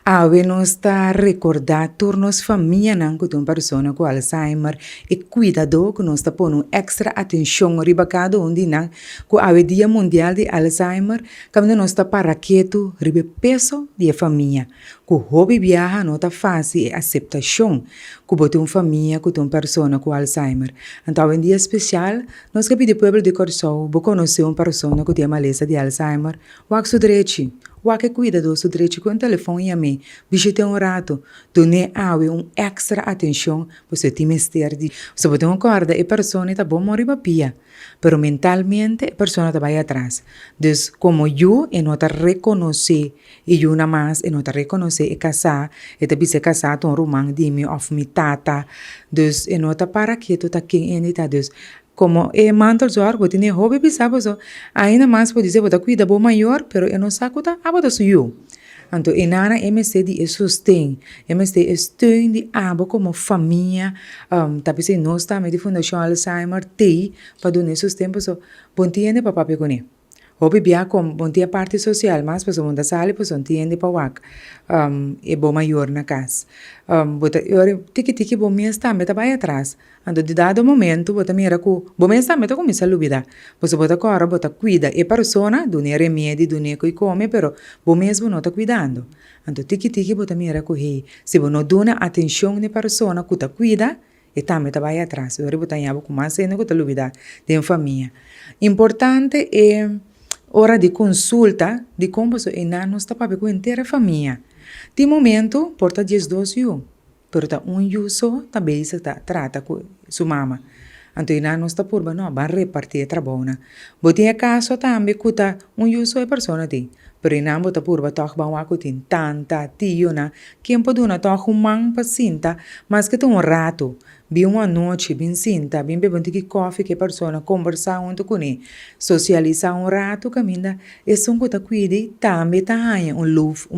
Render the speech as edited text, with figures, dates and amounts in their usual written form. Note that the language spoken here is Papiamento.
Awe nos ta rekordá tur nos famianan ku tin un persona ku Alzheimer i kuidadó ku nos ta pone un èkstra atenshon riba kada un di nan ku awe Dia Mundial di Alzheimer kaminda nos ta para ketu riba e peso di e famia ku hopi biaha no ta fásil e aseptashon ku bo tin un famia ku tin un persona ku Alzheimer. Anto awe un dia spesial nos ke pidi pueblo di Kòrsou bo konosé un persona ku tin e malesa di Alzheimer. Wak su drechi. Wak e kuidadó su drechi ku un telefòn yam'é. Bishit'é un ratu. Dun'é awe un èkstra atenshon pasobra e tin mester di. Pasobra bo tin ku kòrda e persona e ta bon mori papia, pero mentalmente e persona ta bai atras. Dus komo yu e no ta rekonosé e yunan mas, e no ta rekonosé e kasá, e ta bisa e kasá ta un ruman di mi òf mi tata. Dus e no ta para ketu ta ken hende ta. Dus Komo e mantelzorg bo tene hopi bisa boso ainda mas bo dise bo ta kuida bo mayor pero e no sa ku ta abo ta su yu. Anto e nana e mester di e sosten, e mester e steun di abo komo famia ta p'esei nos tambe di Fundashon Alzheimer t'ei pa duna e sosten paso bo no tin hende pa papia kuné. Hopi bia kom bo no tin e parti sosial mas pasobra bo no ta sali pasobra no tin hende pa wak e bo mayor na kas. Bo ta ora tiki tiki bo mes tambe ta bai atras. Anto di dado momento bo ta mira ku bo mes tambe ta kuminsá lubidá. Pasobra bo ta kòrda bo ta kuida e persona, dun'é remedi, dun'é ku e kome, pero bo mes bo no ta kuidando. Anto tiki tiki bo ta mira ku hey, si bo no duna atenshon na e persona ku ta kuida, e tambe ta bai atras. I ora bo ta haña bo ku mas hende ku ta lubidá den famia. Importante e ora di konsulta dikon pasobra einan nos ta papia ku henter e famia. Tin momento por ta 12 yu. Pero ta un yu so ta bezig ta trata ku su mama. Anto einan nos ta purba no, ban reparti e trabounan. Bo tin e kaso tambe ku ta un yu so e persona tin, pero einan bo ta purba tòg ban wak ku tin tanta, tionan, ken por duna tòg un man pa sinta maske ta un ratu, bin un anochi, bin sinta, bin bebe un tiki kòfi ku e persona, kombersá huntu kuné, sosialisá un ratu kaminda esun ku ta kuida tambe ta haña un luf, un.